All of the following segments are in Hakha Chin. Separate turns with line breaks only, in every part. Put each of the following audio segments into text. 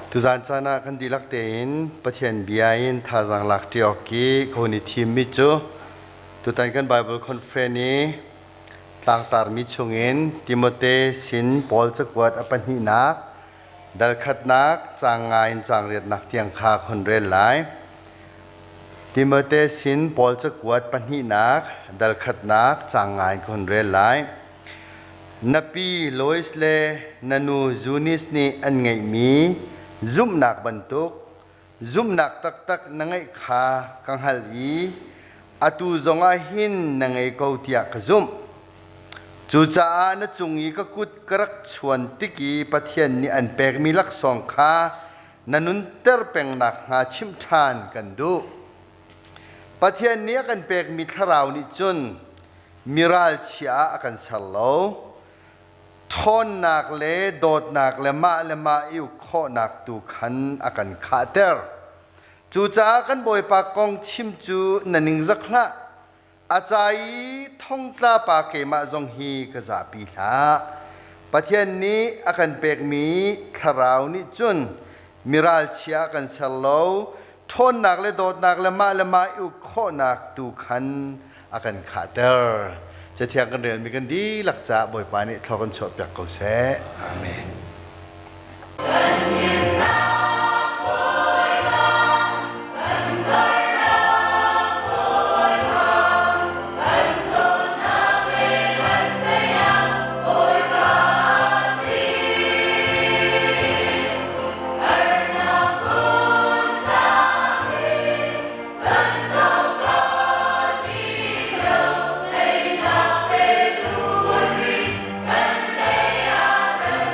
Tuzaan caan ah kan dihlak tein Pathian bia in thazaang lak ṭi awk i ka hun i thimmi cu tutan kan Bible Conference i tlangtarmi chungin Timote sin Paul cakuat a pahnihnak dal khatnak caang nga in caang riatnak tiang kha ka hun rel lai. Timote sin Paul cakuat pahnihnak dal khatnak caang nga in ka hun rel lai. Na pi Lois le na nu Zunis nih an ngeihmi zumhnak bantuk zumhnak taktak na ngeih kha ka hngalh i atu zongah hin na ngei ko tiah ka zumh. Cucaah na cung i ka kut ka rak chuan tik i Pathian nih an pekmi laksawng kha na nunter peng nakhnga chimh ṭhan kan duh. Pathian nih a kan pekmi thlarau nih cun mi ralchia ah a kan ser lo. Ṭhawnnak le dawtnak le mah le mah i uk khawhnak tu khan a kan khahter. Cucaah kan Bawipa kong chim cu na ningzak hlah. A ca i thongtla pa keimah zong hi ka zahpi hlah. Pathian nih a kan pekmi thlarau nih cun mi ralchia a kan ser lo, ṭhawnnak le dawtnak le mah le mah i uk khawhnak tu khan a kan khahter. Cathiang kan relmi kan dihlak caah Bawipa nih thlua kan chuahpiak ko seh. Amen.
Kan himnak Bawipa, kan dornak Bawipa, kan cawnnak le kan teinak Bawipa a si. Harnak hmun cang in kan coka ti lo, teinak petu Bawi kan lei ah kan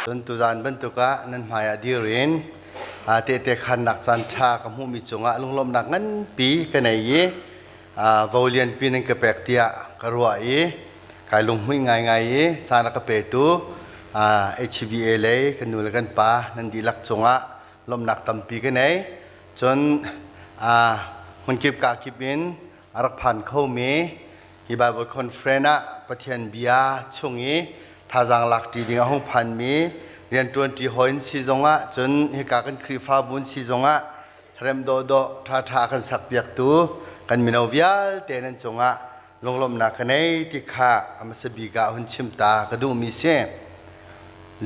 Cun tuzaan bantuk ah nan hmai ah dir in tehte khannak caan ṭha ka hmuhmi cungah lunglawmhnak nganpi ka nei i vo lianpi nan ka pek tiah ka ruah i kai lunghmuih ngaingai i caan a ka petu HBA lei kan nu le kan pa nan dihlak cungah lawmhnak tampi ka nei. Cun hmunkip kakip in a rak phan khomi hi Bible Conference ah Pathian bia chung i thazaang lakṭi ding a hung phanmi rianṭuanṭi hawi in si zongah cun hika kan Khrihfabu in si zongah rem dawhdawh ṭhaṭha a kan sakpiaktu kan mino vialte nan cungah lunglawmhnak ka nei ti kha a hmasa bik ah hun chim ta ka duhmi si.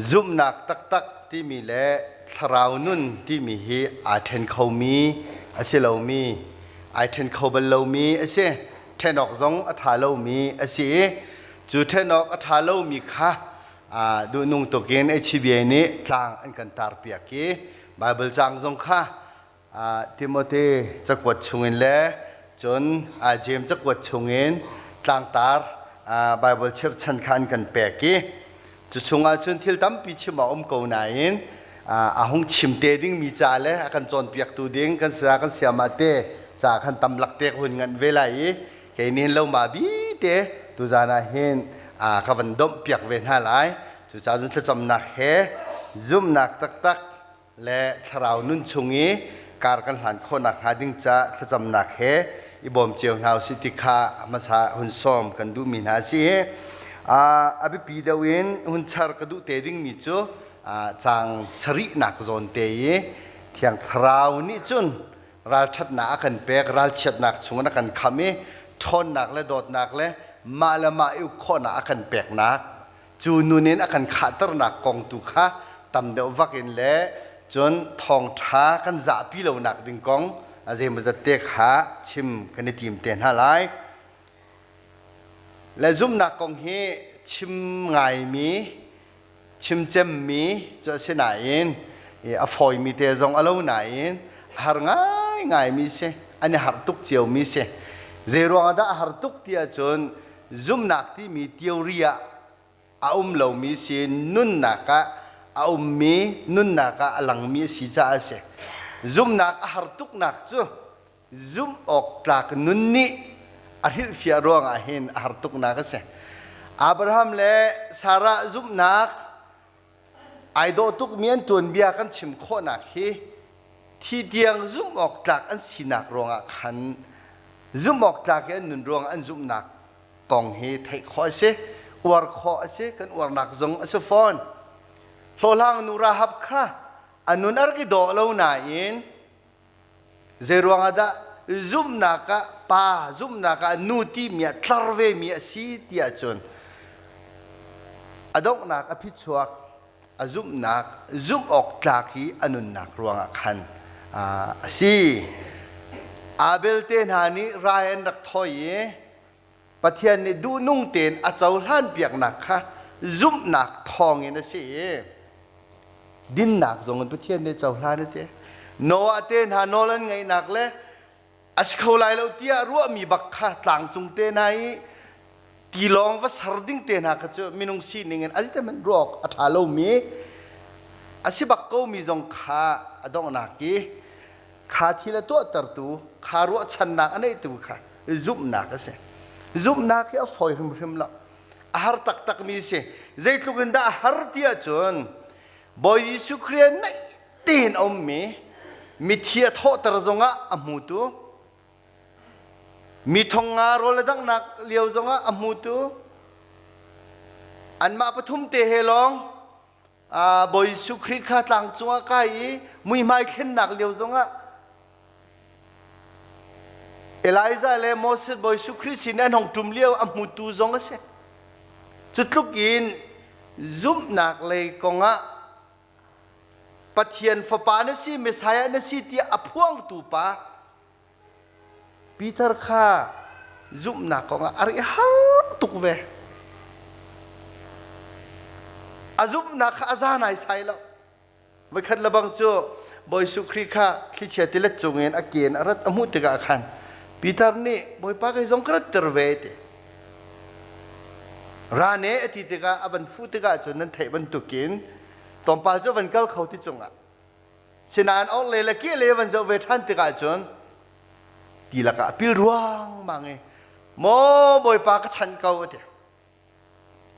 Zumhnak taktak timi le thlarau nun timi hi aa ṭhen khomi a si lomi ai ṭhen kho bal lomi a si. Ṭhen awk zong a ṭha lomi a si i cu ṭhen awk a ṭha lomi kha duhnung tukin HBA nih tlang an kan tarpiak i Baibal caang zong kha Timote cakuat chungin le cun Jeim cakuat chungin tlangtar Baibal chirhchan kha an kan pek i cu chungah cun thil tampi chim a um ko nain a hung chim te dingmi ca le a kan cawnpiaktu ding kan saya kan siamah te ca khan tam lak te ka hun nganh ve lai i kei nih hin lo ma bi te tuzaan ah hin ka van domh piak ve hna lai. Cucaah cun thlacamnak he zumhnak taktak le thlarau nun chung i kar kan hlan khawh nakhnga ding ca thlacamnak he i bawm cio hna usih ti kha hmasa hun sawm kan duhmi hna a si. A biapi deuh in hun char ka duh te dingmi cu caang sarihnak zawn te i Thiang Thlarau nih cun ralṭhatnak a kan pek, ralchiatnak chungin a kan khamh i ṭhawnnak le dawtnak le mah le mah i uk khawhnak a kan peknak cu nun in a kan khahternak kong tu kha tam deuh vak in le cun thawngṭha kan zahpi lonak ding kong a zeimawzat te kha chim kan i tim te hna lai. Le zumhnak kong hi chim ngaimi, chim cemmi cu a si nain a fawimi te zong a lo nain a har ngaingaimi si, an i harh tuk ciomi si. Zei ruangah dah a har tuk ti ahcun zumhnak timi theory ah a um lomi si nunnak ah a ummi nunnak ah a langmi a si caah a si. Zumhnak a har tuknak cu zumh awk tlak nun nih a hrilhfiah ruangah hin a har tuknak a si. Abraham le Sarah zumhnak ai dawh tukmi an tuanbia kan chim khawhnak hi thi tiang zumh awk tlak an sinak ruangah khan zumh awk tlak i an nun ruangah an zumhnak kong hi theih khawh a si, uar khawh a si, kan uarnak zong a si fawn. Hlawhhlang nu Rahab kha a nun a rak i dawh lo nain Zeiruang ah dah zumhnak ah pa, zumhnak ah nu timi ah tlar vemi a si ti ahcun a donghnak a phichuak a zumhnak zumh awk tlak i a nunnak ruangah khan a si. Abel te hna nih rai an rak thawi i Pathian nih duhnung tein a cohlan piaknak kha zumhnak thawngin a si i dinnak zong in Pathian nih cohlan a ti. Noah te hna nawl an ngaihnak le a si kho lai lo tiah ruahmi bak kha tlangcung te hna i tilawng va ser ding te hna kha cu minung sining in a man ruak a ṭha lomi a si bak komi zong kha a donghnak i kha thil a tuahtertu kha ruahchannak a neihtu kha zumhnak a si. Zumhnak hi a fawi hrimhrim lo. A har taktakmi si. Zeitluk in dah a har ti ahcun Bawi Jesuh Khrih naih tein a ummi mithi a thawhter zongah a hmutu mi thong nga rawl a danghnak lio zongah a hmutu anmah pathum te he lawng Bawi Jesuh Khrih kha tlang cungah kai i muihmai thlennak lio zongah Elijah le Moses Bawi Jesuh Khrih sin an hong ṭum lio a hmutu zong a si. Cu tluk in zumhnak lei kongah Pathian Fapa na si, Messiah na si tiah a phuangtu pa Peter kha zumhnak kongah a rak i har tuk ve. A zumhnak kha a za naisai lo. Voikhat lebang cu Bawi Jesuh Khrih kha thlichia tilet cungin a ke in a rat a hmuh tikah khan Peter nih Bawipa kei zong ka ratter ve ti. Ra ne a ti tikah a van fuh tikah cun nan theih bantukin tlawmpal cu a van kal kho ti cungah Sinain orhlei le kehlei van zoh ve ṭhan tikah cun ti lakah a pil ruangmang i maw Bawipa ka chanh ko a ti.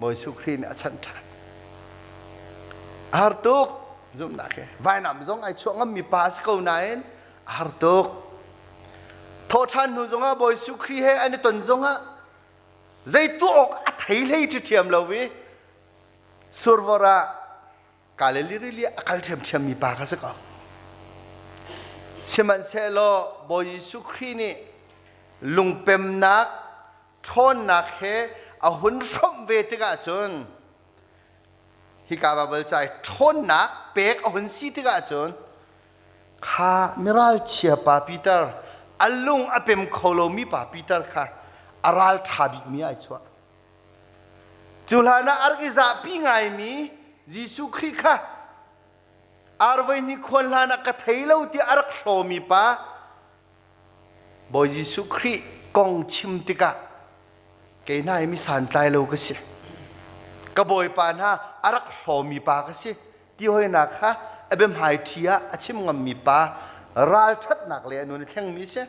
Bawi Jesuh Khrih nih a chanh ṭhan. A har tuk zumhnak hi. Vainam zong ai chuah ngammi pa a si ko nain a har tuk. Thawhṭhan hnu zongah Bawi Jesuh Khrih he an i ton zongah zei tuah awk a thei hlei ṭhiṭhiam lo i survor ah Galilee rili ah a kal ṭhiamṭhiammi pa kha si ko. Sihmanhsehlaw Bawi Jesuh Khrih nih lungpemnak ṭhawnnak he a hun hrawmh ve tikah cun hika Baibal ca i ṭhawnnak pek a hun si tikah cun kha miralchia pa Peter a lung a pem kho lomi pa Peter kha a ralṭha bikmi ai chuah. Cu hlan ah a rak i zahpi ngaimi Jesuh Khrih kha arvei ni khuan hlan ah ka thei lo tiah a rak hlawmi pa Bawi Jesuh Khrih kong chim tikah kei hna hi mi santlai lo ka si. Ka bawipa hna a rak hlawmi pa ka si ti hoinak kha a biahmai ṭhi ah a chim ngammi pa ralṭhatnak le a nun a thlengmi si.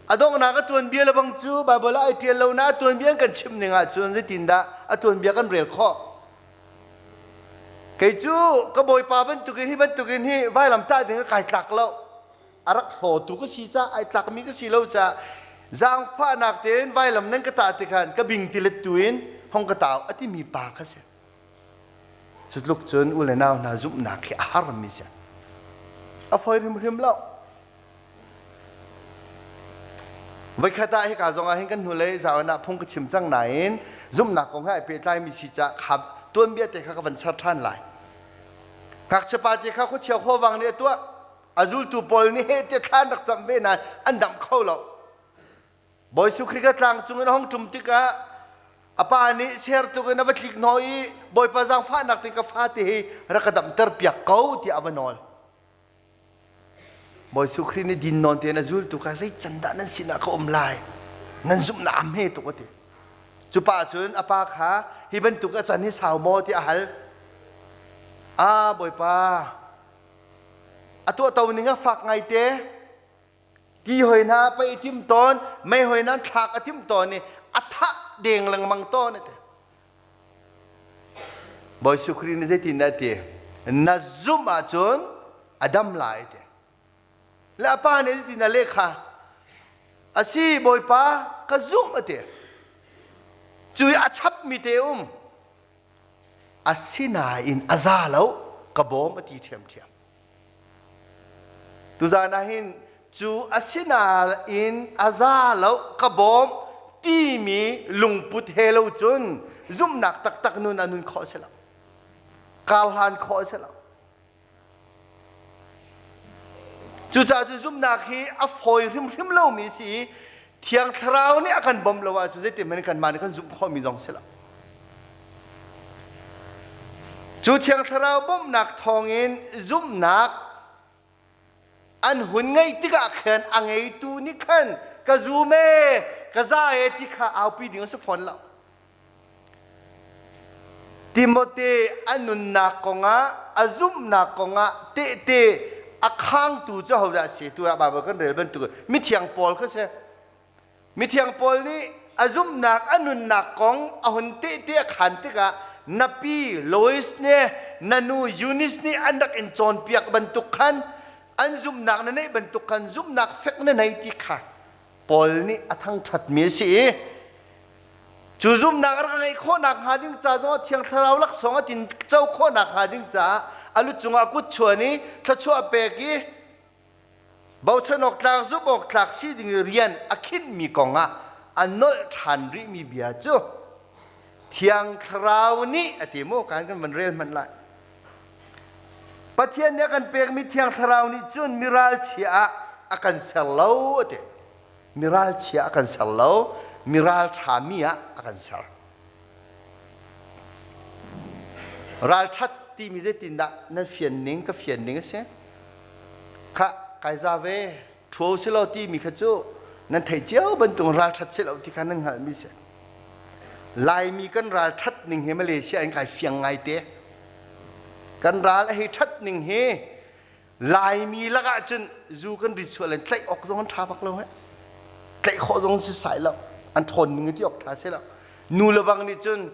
A donghnak a tuanbia le bang cu Baibal ah ai ṭial lo na a tuanbia an kan chimh ning ahcun zeitindah a tuanbia kan rel khawh? Kei cu ka bawipa bantukin hi bantukin hi vailam tah ding ah kai tlak lo. A rak hlawtu ka si caah ai tlakmi ka si lo caah. Zaangfahnak tein vailam nan ka tah ti khan ka bing tilet tu in hong ka tau a timi pa kha si. Cu tluk cun u le nau hna zumhnak hi a harmi si. A fawi hrimhrim lo. Voikhat ah hika zong ah hin kan hnulei zaon ah phung ka chim cang nain zumhnak kong he ai pehtlaimi si ca kha tuanbia te kha ka van char ṭhan lai. Ngakchia pa te kha khuachia khuavang nih a tuah. A zultu pawl nih heh tiah thla an rak camh ve nain an damh kho lo. Bawi Jesuh Khrih kha tlang cung in a hung ṭum tikah a pa nih ser tuk in a va tlik hnawh i Bawipa zaangfahnak te ka fate hi rak ka damter piak ko tiah a va nawl. Bawi Jesuh Khrih nih din nawn tein a zultu kha zei can dah nan sinah ka um lai? Nan zumhnak a hme tuk a ti. Cu pa cun a pa kha hi bantuk a can hi sau maw tiah a hal. Ah Bawipa, a tuahto ning a fak ngaite. Ti hoi hna pei i tim tawn, mei hoi hna thlak a tim tawn i a thah deng lengmang tawn a ti. Bawi Jesuh Khrih nih zeitindah a ti? Na zumh ahcun a dam lai a ti. Le a pa nih zeitin a leh kha? A si Bawipa, ka zumh a ti. Cu i a chapmi te um. Asinain a za lo, ka bawm a ti ṭhiamṭhiam. Tuzaan ah hin cu asinain a za lo ka bawm timi lungput he lo cun zumhnak taktak nun a nun khawh si lo. Karhlan khawh a si lo. Cucaah cu zumhnak hi a fawi hrimhrim lomi si i Thiang Thlarau nih a kan bawmh lo ahcun zeitin hmanh kanmah nih kan zumh khawhmi zong si lo. Cu Thiang Thlarau bawmhnak thawngin zumhnak an hun ngeih tikah khan a ngeitu nih khan ka zum ee, ka za ee ti kha aupi ding a si fawn lo. Timote a nunnak kongah, a zumhnak kongah tehte a khangtu cu hodah a si? Tu ah Baibal kan rel bantuk mithiang Paul kha si. Mithiang Paul nih a zumhnak, a nunnak kong a hun tehte a khan tikah na pi Lois nih na nu Eunice nih an rak in cawnpiak bantuk khan an zumhnak na neih bantuk khan zumhnak fek na nei ti kha Paul nih a thangṭhatmi a si i Cu zumhnak a rak ngeih khawhnak hnga ding ca zongah Thiang Thlarau laksawng a tin co khawhnak hnga ding caah a lu cungah kut chuan i thluachuah pek i bochan awk tlak zumh awk tlak si ding i rian a khinhmi kongah a nolh ṭhan rihmi bia cu Thiang Thlarau nih a ti mu kan kan van rel hmanh lai. Pathian nih a kan pekmi Thiang Thlarau nih cun miralchia ah a kan ser lo a ti. Miralchia a kan ser lo, miralṭhami ah a kan ser. Ralṭhat timi zeitindah nan fian ning ka fian ning a si? Khah, kai za ve, ṭhuo si lo timi kha cu nan theih cio bantuk ralṭhat si lo ti kha nan hngalhmi si. Laimi kan ralṭhat ning hi Malaysia in kai fiang ngaite. Kan ral a hei ṭhat ning hi Laimi lakah cun zu kan rit sual in tlaih awk zong an ṭha bak lo he. Tlaih khawh zong si sai lo. An ṭhawn ning ti awk ṭha si lo. Nu le bang nih cun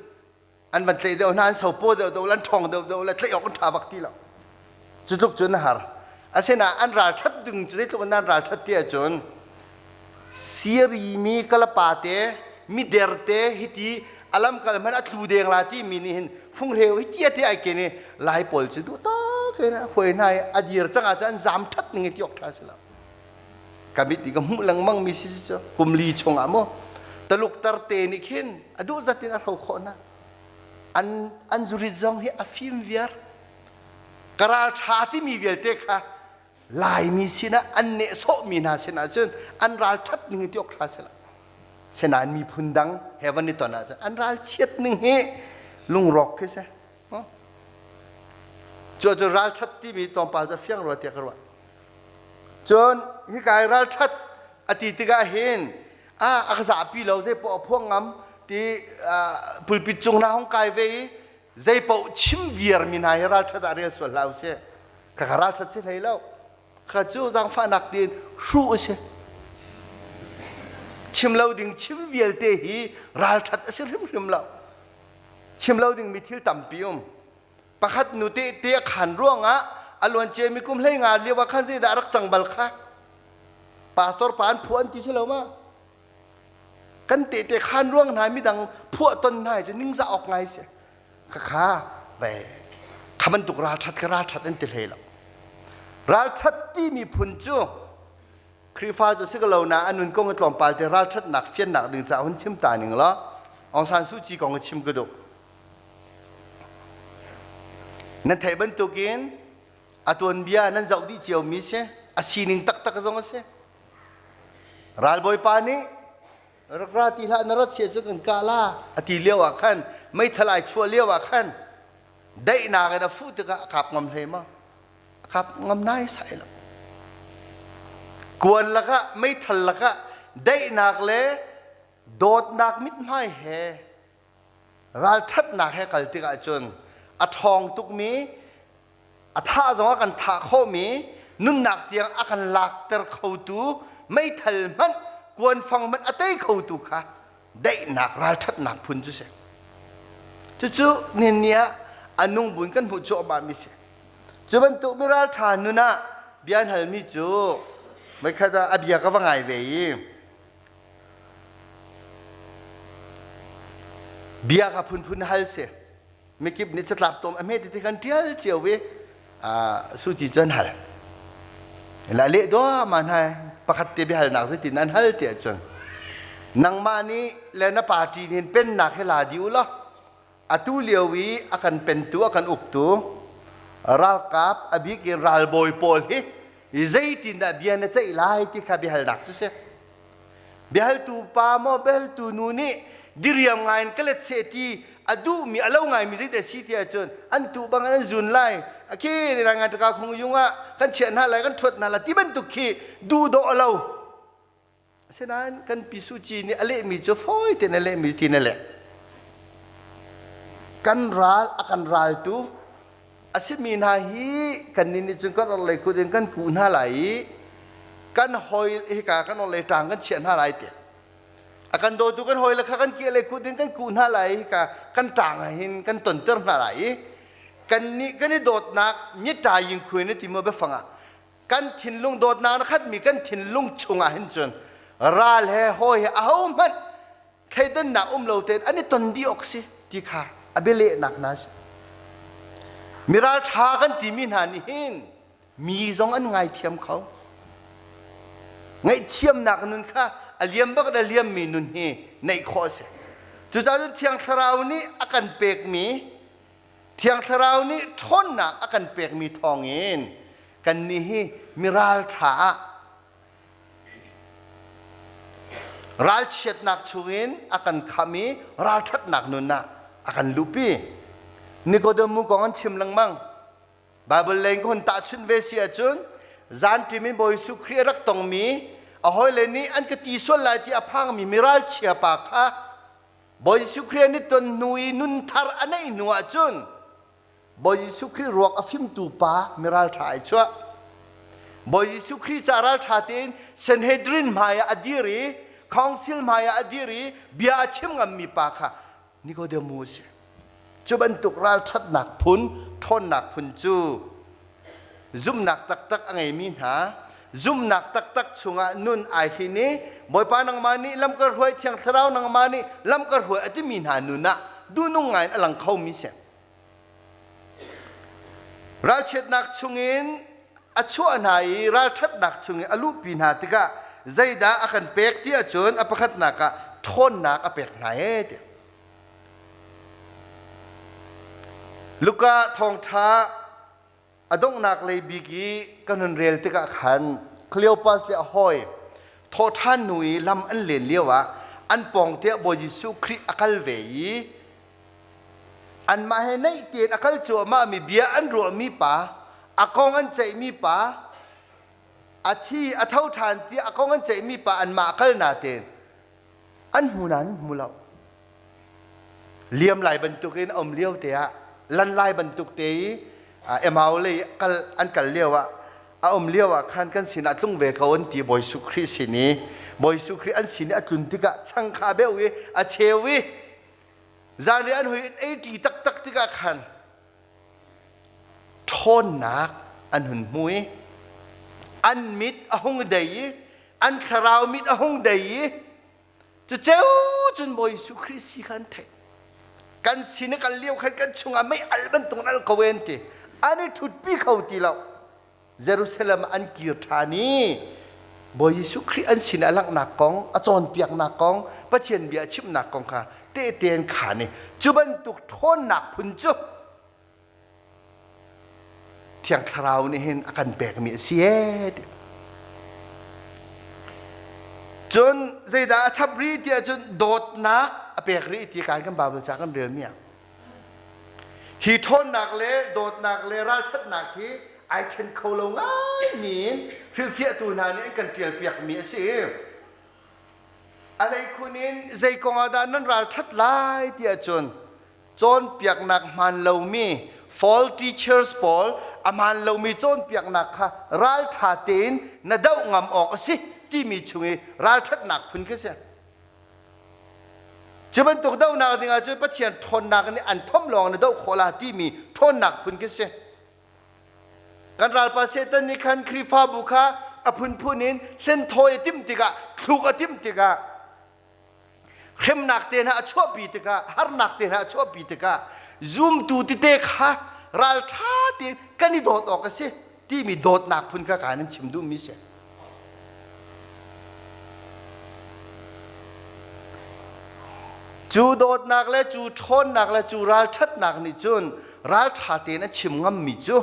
an van tlaih deuh hna, an sopaw deuh deuh, an ṭhawng deuh deuh le tlaih awk an ṭha bak ti lo. Cu tluk cun a har. Asinain an ralṭhat ding cu zeitluk in an ralṭhat ti ahcun Siri mi kalapa te mider te hiti alam kal hmanh a tlu deng la ti mi nih hin funghreu hi tia te ai ken i lai pawl cu duh tak in huai hna i a dir cang ah cun an zam that ning i ti awk tha si lo ka mit i ka hmuh lengmang mi si cu kum li chung ah mu taluk tar te nih khin a duh zat in a hro khawh na an an zurit zong hi a fim viar ka ral tha timi vialte kha Laimi sinah an nehsawhmi hna sinah cun an ralṭhat ning hi ti awk ṭha si lo. Sinain miphun dang he van i ton ahcun an ralchiat ning hi lungrawk khi si. Cu cu ralṭhat timi tlawmpal cu fiang rua tiah ka ruah. Cun hika i ralṭhat a ti tikah hin a ka zahpi lo zei poah a phuang ngam ti pulpit cung na hung kai ve i zei paoh chim viarmi hna hi ralṭhat ah rel sual hlah usih. Ka ka ralṭhat si hlei lo. Ka cu zaangfahnak tiin hruh a si. Chim lo ding chim vialte hi ralṭhat a si hrimhrim lo. Chim lo dingmi thil tampi um. Pakhat nu te te a khan ruangah a luanciami kum hlei nga lio ah khan zeidah a rak cang bal kha. Pastor pa an phuah an ti si lo ma? Kan tehte khan ruang hna midang phuah ton hna hi cu ningzah awk ngai si. Khakha ve kha bantuk ralṭhat ka ralṭhat an ti hlei lo. Ralṭhat timi phun cu Khrihfa cu si ko lo na an nun kong tlawmpal te ralṭhatnak fiannak ding caah hun chim ta ning law Aung San Suu Kyi kong chim ka duh. Nan theih bantukin a tuanbia nan zoh dih ciomi si, a sining taktak zong a si. Ralbawipa nih rak ra ti hlah na rat sia cu kan kah la a ti lio ah khan meithal ai chuah lio ah khan daihnak in a fuh tikah a kap ngam hlei ma? Kap ngam nai sai lo. Kuan lakah meithal lakah daihnak le dawtnak mithmai he ralṭhatnak he kal tikah cun a ṭhawng tukmi a thah zong a kan thah khawhmi nunnak tiang a kan lakter khotu meithal hmanh kuanfang hmanh a tei khotu kha daihnak ralṭhatnak phun cu si. Cucu nihin ni ah a nung buin kan hmuh cuahmahmi si. Cu bantuk mi ralṭha nun ah bia an halmi cu voikhat ah a bia ka va ngai ve i bia kha phunphun hal si. Mikip nih catlap tom a hme tete kan ṭial cio i Suci cu an hal. La leh duahmah hna pakhat te biahalnak zeitin an hal ti ahcun nangmah nih le na party nih pennak hi la dih u law atu lio i a kan pentu a kan uktu ralkap a bik in ralbawi pawl hi zeitindah bia na ceih lai ti kha biahalnak cu si. Biahaltu pa maw biahaltu nu nih diriam ngai in ka let seh ti a duhmi a lo ngaimi zeidah si ti ahcun an tuh bang an zun lai akhi ni ngai taka khung yung ah kan chiah hna lai kan ṭhuat hna lai ti bantuk khi duh dawh a lo. Asinain kan pi Suh Ci nih a lehmi cu fawi tein a lehmi tin a leh. Kan ral a kan raltu a simi hna hi kannih nih cun kan orhlei kut in kan kuh hna lai i kan hawi hika kan orhlei ṭang kan chiah hna lai ti. A kan dawtu kan hawile kha kan kehlei kut in kan kuh hna lai i hika kan ṭang ah hin kan tonter hna lai i kannih kan i dawtnak myiṭa yingkhuai na ti maw biafang ah kan thinlung dawtnak na khatmi kan thinlung chungah hin cun ral he hawi he ahohmanh thleidannak um lo tein an i ton dih awk si ti kha a bialehnak hna si. Miral ṭha kan timi hna nih hin mi zong an ngaithiam kho. Ngaihthiamnak nun kha a liam bak in a liammi nun hi neih khawh a si. Cucaah cun Thiang Thlarau nih a kan pekmi Thiang Thlarau nih ṭhawnnak a kan pekmi thawngin kannih hi miral ṭha ah ralchiatnak chungin a kan kham i ralṭhatnak nun ah a kan luhpi. Nikodemu kong an chim lengmang. Baibal lei in hun tahchunh ve si ahcun zanṭim in Bawi Jesuh Khrih a rak tongmi a hawile nih an ka ti sual lai ti a phangmi miralchia pa kha Bawi Jesuh Khrih an i ton hnu i nun thar a neih hnu ahcun Bawi Jesuh Khrih ruak a fimtu pa miralṭha ai chuah. Bawi Jesuh Khrih ca ralṭha tein Sanhedrin hmai ah a dir i council hmai ah a dir i bia a chim ngammi pa kha Nikodemu a si. Cu bantuk ralṭhatnak phun, ṭhawnnak phun cu zumhnak taktak a ngeimi hna, zumhnak taktak chungah nun ai hlin i Bawipa nangmah nih lam ka hruai, Thiang Thlarau nangmah nih lam ka hruai a timi hna nun ah duhnung ngai in a lang khomi si. Ralchiatnak chungin a chuah hna i ralṭhatnak chungin a luhpi hna tikah zeidah a kan pek ti ahcun a pakhatnak ah ṭhawnnak a pek hna ee ti. Luka thawngṭha a donghnak lei bik i kan hun rel tikah khan Kleopas le a hawi thawhṭhan hnu i lam an len lioah an pawngte ah Bawi Jesuh Khrih a kal ve i anmah he naih tein a kal cuahmahmi bia an ruahmi pa, a kong an ceihmi pa, a thi a tho ṭhan tiah a kong an ceihmi pa anmah a kal natein an hmu nain an hmu lo. Liam lai bantukin a um lio te ah lan lai bantuk te i Emau lei kal an kal lio ah a um lio ah khan kan sinah tlung ve ko an ti Bawi Jesuh Khrih sin i Bawi Jesuh Khrih an sin i a tlun tikah chang kha beuh i a cheu i zanriah an hoi in ei ṭi taktak tikah khan ṭhawnnak an hun hmu i an mit a hung dei i an thlarau mit a hung dei i. Cu ceu cun Bawi Jesuh Khrih si kha an theih. Kan sin i kal lio khan kan chungah mei al bantuk in al ko en ti. An i ṭhutpi kho ti lo. Jerusalem ah an kir ṭhan i Bawi Jesuh Khrih an sin a langhnak kong, a cawnpiaknak kong, Pathian bia a chimhnak kong kha tehte an khaan i cu bantuk ṭhawnnak phun cu Thiang Thlarau nih hin a kan pekmi a si ee ti. Cun zeidah a chap rih ti ahcun dawtnak a pek rih ti kai kan Bible ca kan relmi ah. Hi ṭhawnnak le dawtnak le ralṭhatnak hi ai ṭhen kho lo ngaimi in hrilhfiahtu hna nih an kan ṭialpiakmi a si. A hleikhun in zei kong ah dah nan ralṭhat lai ti ahcun cawnpiaknak hmaan lomi false teachers pawl a hmaan lomi cawnpiaknak kha ralṭha tein na doh ngam awk a si timi chung i ralṭhatnak phun khi si. Cu bantuk dohnak ding ahcun Pathian ṭhawnnak nih an thomh lawng na doh khawh la timi ṭhawnnak phun khi si. Kan ralpa Satan nih khan Khrihfabu kha a phunphun in hlenthawi a timh tikah, thluk a timh tikah hremnak te hna a chuahpi tikah harnak te hna a chuahpi tikah zumtu tete kha ralṭha tein kan i dawt awk a si timi dawtnak phun kha kaan in chim duhmi si. Cu dawtnak le cu ṭhawnnak le cu ralṭhatnak nih cun ralṭha tein a chim ngammi cu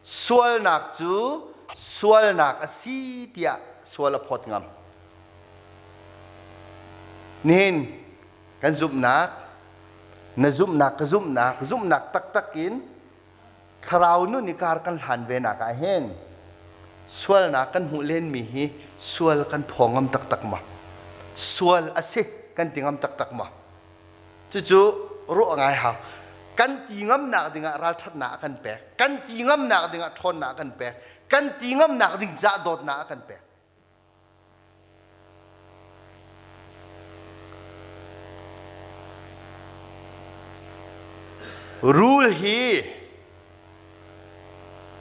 sualnak cu sualnak a si tiah sual a phawt ngam. Nihin kan zumhnak, na zumhnak ka zumhnak, zumhnak taktak in thlarau nun i kar kan hlan ve nak ah hin sualnak kan hmuh lenmi hi sual kan phaw ngam taktak ma? Sual a si kan ti ngam taktak ma? Cucu ruah ngai hau. Kan ti ngamnak dingah ralṭhatnak a kan pek. Kan ti ngamnak dingah ṭhawnnak a kan pek. Kan ti ngamnak ding cah dawtnak a kan pek. Rul hi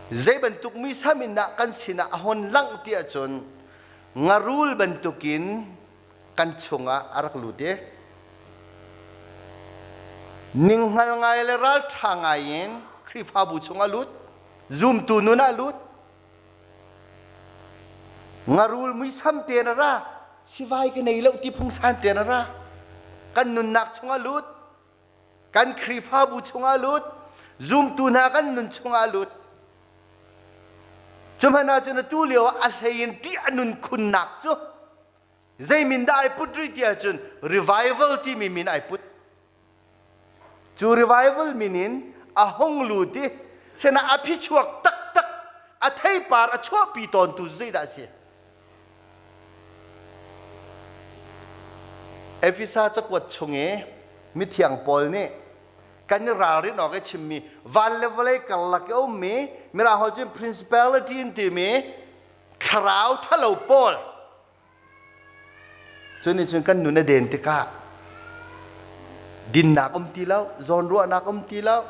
zei bantuk muisam in dah kan sinah a hon langh ti ahcun ngarul bantukin kan chungah a rak lut i ninghngal ngai le ralṭha ngai in Khrihfabu chungah lut, zumtu nun ah lut, Ngarul muisam te na ra, sivai ka nei lo ti phungsan te na ra. Kan nunnak chungah lut, kan Khrihfabu chungah lut, zumtu hna kan nun chungah lut. Cuhmanh ahcun atu lio ah a hlei in ṭih a nun khunnak cu zei min dah ai put rih ti ahcun revival timi min ai put. Cu revival min in a hung lut i sinah a phichuak taktak a theipar a chuahpi tawntu zeidah a si? Efesa cakuat chung i mithiang Paul nih kan i ralrin awk i chimmi van le vawlei karlak i a ummi mirang holh cun principality in timi thlarau ṭhalo pawl Cu nih cun kan nun a den tikah dinnak um ti lo, zawnruahnak um ti lo,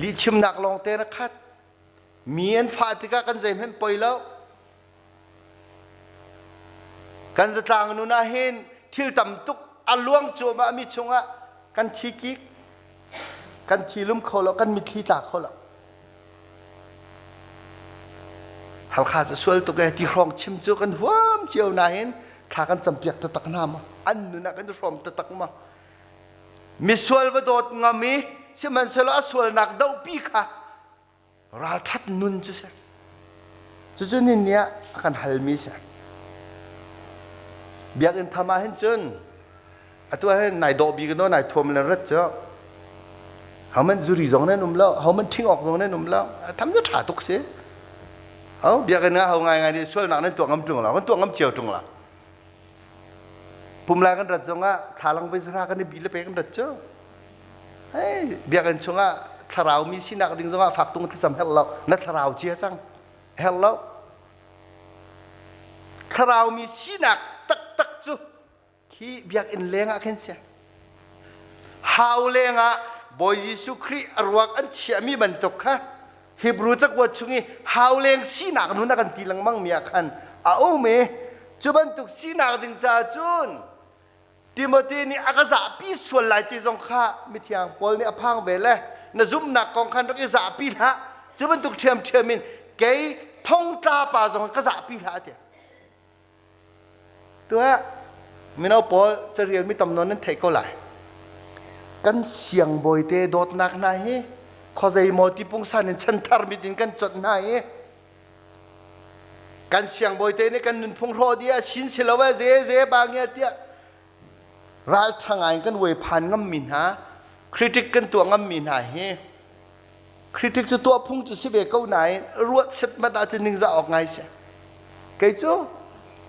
lihchimnak lawngte na khat. Mi an fah tikah kan zeihmanh poi lo. Kan zatlang nun ah hin thil tam tuk a luang cuahmah mi chungah kan thi kik, kan thi lum kho lo, kan mitthli tla kho lo. Halkha cu sual tuk ee ti hrawng chim cu kan huam cio nain thla kan campiak taktak hna maw? An nun ah kan i hrawm taktak maw? Misual va dawt ngam i sihmanhsehlaw a sualnak dohpi kha ralṭhat nun cu si. Cucu nin nih ah a kan halmi si. Biakinn tham ah hin cun Atu ah hin nai dawh bik no nai thuam le rat cu homan zuri zong nan um lo homan ṭhing awk zong nan um lo tham cu ṭha tuk si ho biakinn ah ho ngai ngai nih sualnak nan tuah ngam ṭung lo kan tuah ngam cio ṭung lo pumlai kan rat zong ah thlalang voi sara kan i bi le pe kan rat cu hey biakinn chungah thlarau mi sinak ding zongah fak tung thlacam herh lo na thlarau cia cang herh lo thlarau mi sinak taktak cu Khi biakinn leng ah khin si. Hau leng ah Bawi Jesuh Khrih a ruak an chiahmi bantuk kha Hebrew cakuat chung i hau leng sinak nun a kan ti lengmang mi ah khan a um i cu bantuk sinak ding caah cun Timothy nih a ka zahpi sual lai ti zong kha mithiang Paul nih a phang ve le na zumhnak kong khan rak i zahpi hlah. Cu bantuk ṭhiamṭhiam in kei thongtla pa zong ka zahpi hlah a ti. Tuah mino pawl carel mi tam nawn nan theih ko lai. Kan siangbawi te dawtnak hna hi khuazei maw ti pungsan in chanthar mit in kan conh hna i kan siangbawi te nih kan nunphung hrawh dih ah sin si lo eh ze ze ba ngia tiah ralṭha ngai in kan uai phan ngammi hna critic kan tuah ngammi hna hi critic cu tuah phung cu si ve ko nain ruat setmat ahcun ningzah awk ngai si. Kei cu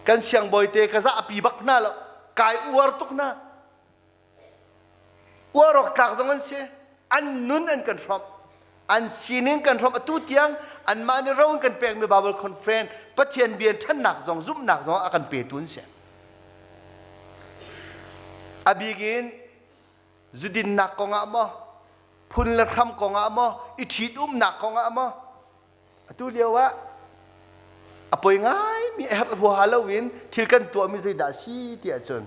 kan siangbawi te ka zahpi bak hna lo, kai uar tuk hna. Uar awk tlak zong an si. An nun an kan hrawmh. An sining kan hrawmh. Atu tiang anmah nih ro an kan pekmi Bible Conference Pathian bia ṭhannak zong zumhnak zong a kan petu an si. A bik in zudinnak kongah maw, phun le hram kongah maw, i ṭhitumnak kongah maw, Atu lio ah a poi ngaimi a herh huaha loin thil kan tuahmi zeidah a si ti ahcun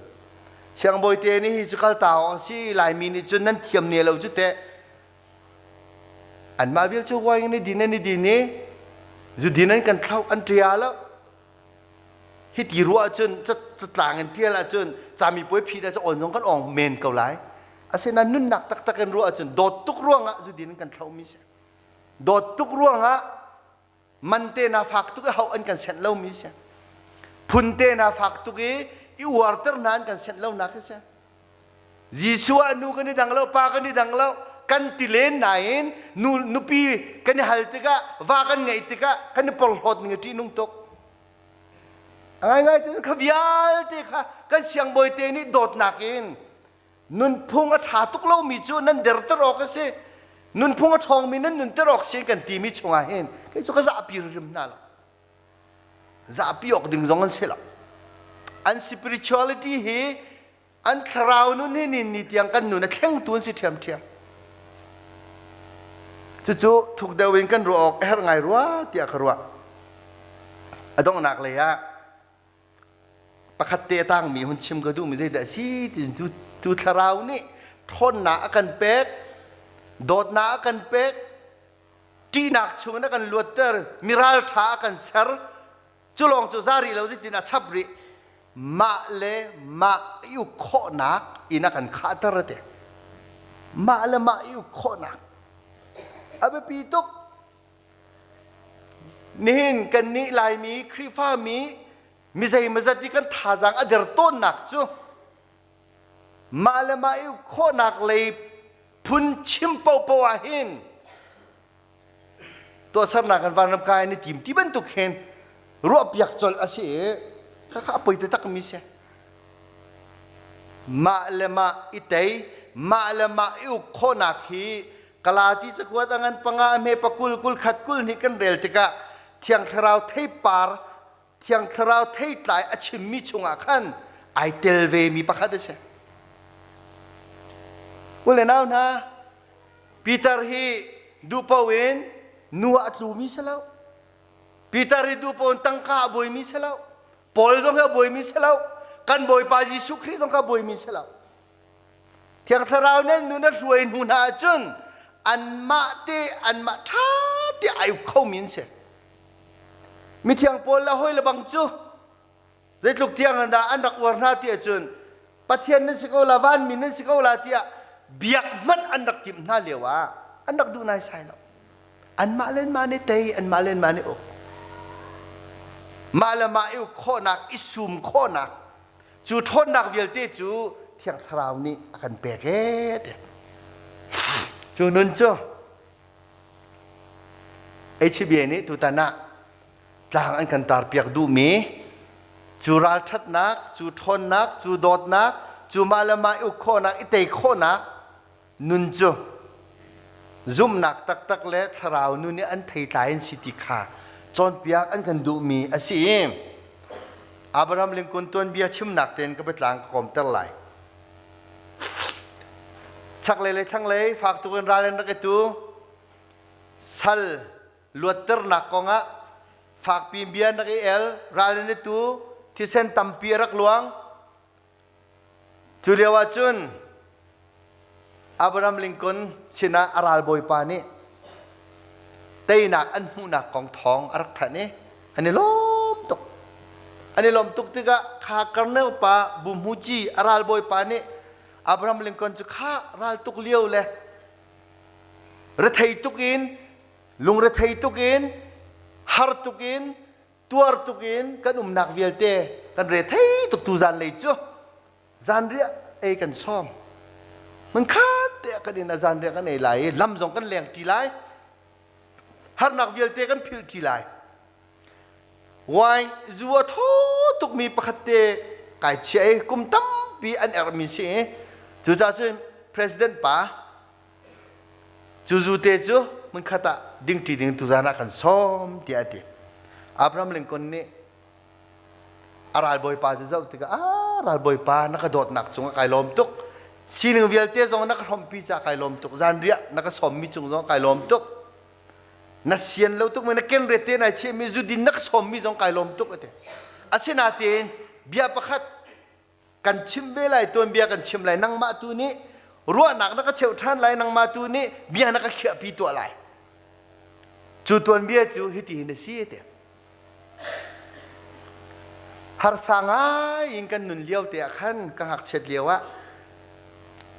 siangbawi te nih hi cu kal ta awk a si. Laimi nih cun nan thiam ne lo cu teh. Anmah vial cu wine an i din an i din i zudin an kan thlauh an ṭia lo. Hi ti ruah ahcun catlang in ṭial ahcun cami puai phit ahcun awn zong kan awng men ko lai. Asinain nunnak taktak in ruah ahcun dawt tuk ruangah zudin an kan thlauhmi si. Dawt tuk ruangah man te na fak tuk i hauh an kan senh lomi si. Phun te na fak tuk i i uarter hna an kan senh lonak hi si. Jesuh ah nu kan i dang lo, pa kan i dang lo, kan ti len nain nu nupi kan i hal tikah, va kan ngeih tikah kan i porhlawt ning a ṭihnung tuk. A ngaingai ti kha vialte kha kan siangbawi te nih dawtnak in nunphung a ṭha tuk lomi cu nan derter awk a si, nunphung a ṭhawngmi nan nunter awk si kan timi chungah hin kei cu ka zahpi hrim hna lo. Zahpi awk ding zong an si lo. An spirituality hi, an thlarau nun hi ni ni tiang kan nun a thlengtu an si ṭhiamṭhiam. Cucu thuk deuh in kan ruah awk a herh ngai rua tiah ka ruah. A donghnak lei ah pakhat te a tangmi hun chim ka duhmi zeidah a si ti cu cu thlarau nih ṭhawnnak a kan pek, dawtnak a kan pek, ṭihnak chungin a kan luatter, miral ṭha a kan ser. Cu lawng cu za rih lo, zeitin a chap rih, mah le mah i uk khawhnak in a kan khahter a ti. Mah le mah i uk khawhnak a biapi tuk. Nihin kannih Laimi Khrihfami mi zeimawzat i kan thazaang a der tawnnak cu mah le mah i uk khawhnak lei phun chim paohpaoh ah hin tuahsernak in vanram kai an i tim ti bantuk hin ruahpiak colh a si i khakha a poi takmi si. Mah le mah i tei, mah le mah i uk khawhnak hi Galati cakuat a ngan panga a hme pakul kul khat kul hnih kan rel tikah Thiang Thlarau theipar, Thiang Thlarau theitlai a chimmi chungah khan ai tel vemi pakhat a si. U le nau hna, Peter hi duhpo in nu ah a tlumi si lo. Peter hi duhpo in tangka a buaimi si lo. Paul zong hi a buaimi si lo. Kan Bawipa Jesuh Khrih zong kha a buaimi si lo. Thiang Thlarau nih nun a hruai hnu hna ahcun anmah te anmah ṭha te ai uk khomi an si. Mithiang Paul le hawi le bang cu zeitluk tiang in dah an rak uar hna ti ahcun Pathian nan si ko la, vanmi nan si ko la tiah biak hmanh an rak timh hna lio ah an rak duh naisai lo. Anmah le anmah nih tei, anmah le anmah nih uk. Mah le mah i uk khawhnak, i sum khawhnak, Cu ṭhawnnak vialte cu Thiang Thlarau nih a kan pek ee ti. Cu nun cu HBA nih tutan ah tlang an kan tarpiak duhmi cu ralṭhatnak, cu ṭhawnnak, cu dawtnak, cu mah le mah i uk khawhnak, i tei khawhnak nun cu zumhnak taktak le thlarau nun i an theitlai an si ti kha cawnpiak an kan duhmi a si i Abraham Lincoln tuanbia chimnak tein ka biatlang ka kawmter lai. Chaklei le thlanglei fak tuk in ral an rak i tu. Sal luatternak kongah fakpi bia an rak i el, ral an i tu, thisen tampi a rak luang. Cu lio ah cun Abraham Lincoln sinah a ralbawipa nih teinak an hmuhnak kong thawng a rak thanh i an i lawm tuk. An i lawm tuk tikah kha Colonel pa Buhmuci a ralbawipa nih Abraham Lincoln cu kha raltuk lio le rethei tuk in lungrethei tuk in har tuk in tuar tuk in kan umnak vialte kan rethei tuk tu zanlei cu zanriah ei kan sawm hmunkhat te ah kan inn ah zanriah kan ei lai i lam zong kan leng ṭi lai harnak vialte kan philh ṭi lai wine zu a thaw tukmi pakhat te kai chiah i kum tampi an erhmi si i cucaah cun president pa Cu zute cu hmunkhat ah dingṭi ding tuzan ah kan sawm tiah a ti. Abraham Lincoln nih a ralbawipa cu zoh tikah ah ralbawipa na ka dawtnak cungah kai lawm tuk. Sining vialte zong na ka hrawmpi caah kai lawm tuk. Zanriah na ka sawmmi cung zong kai lawm tuk. Na sian lo tuk mi na kenret te nai chiahmi zudin na ka sawmmi zong kai lawm tuk a ti. Asinain bia pakhat kan chim ve lai tuanbia kan chim lai nangmah tu nih ruahnak na ka cheuh ṭhan lai nangmah tu nih bia na ka khiahpi tuah lai cu tuanbia cu hitihin a si te harsa ngai in kan nun lio te ah khan ka ngakchiat lio ah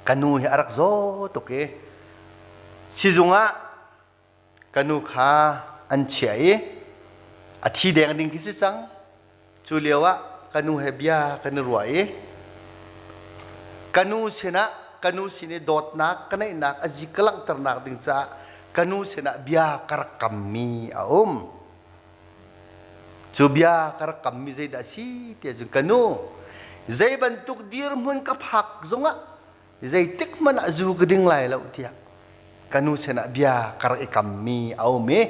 ka nu hi a rak zaw tuk i sizung ah Ka nu kha an chiah i a thi deng ding khi si cang. Cu lio ah ka nu he bia kan i ruah i ka nu sinah ka nu sin i dawtnak ka neihnak a zik ka langhternak ding caah ka nu sinah bia ka rak kammi a um. Cu bia ka rak kammi zeidah a si tiah cun ka nu zei bantuk dirhmun ka phak zongah zeitik hmanh ah zu ka ding lai lo tiah ka nu sinah bia ka rak i kammi a um i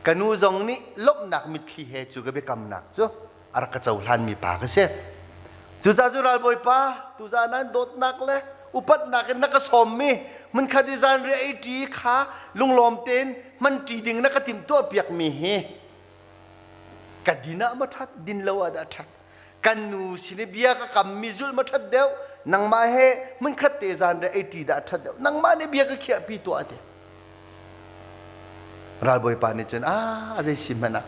ka nu zong nih lawmhnak mitthli he cu ka biakamnak cu a rak ka cohlanmi pa ka si. Cucaah cu ralbawipa tuzaan ah dawtnak le upatnak in na ka sawmmi hmunkhat i zanriah ei ṭi kha lunglawm tein hman ṭi ding na ka timhtuahpiakmi hi ka din ah ma ṭhat din lo ah dah ṭhat Kan nu sin i bia ka kammi zulh ma ṭhat deuh nangmah he hmunkhat te zan re ei ṭi dah ṭhat deuh nangmah nih bia ka khiahpi tuah ti ralbawipa nih cun a zei si hmanh ah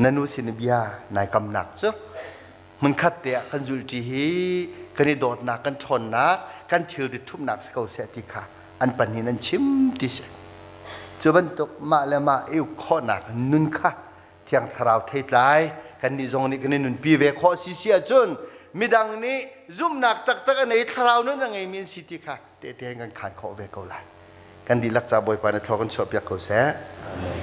na nu sin i bia nai kamnak cu hmunkhat te ah kan zulh ṭi hi kan i dawtnak kan ṭhawnnak kan thilrit ṭhumhnak si ko seh ti kha an pahnih an chim ti si cu bantuk mah le mah i uk khawhnak nun kha Thiang Thlarau theitlai kannih zong nih kan i nunpi ve khawh si si ahcun midang nih zumhnak taktak a nei thlarau nun a ngeimi an si ti kha tehte in kan khaan khawh ve ko lai. Kan dihlak ca Bawipa na thlaw kan chuahpiak ko seh. Amen.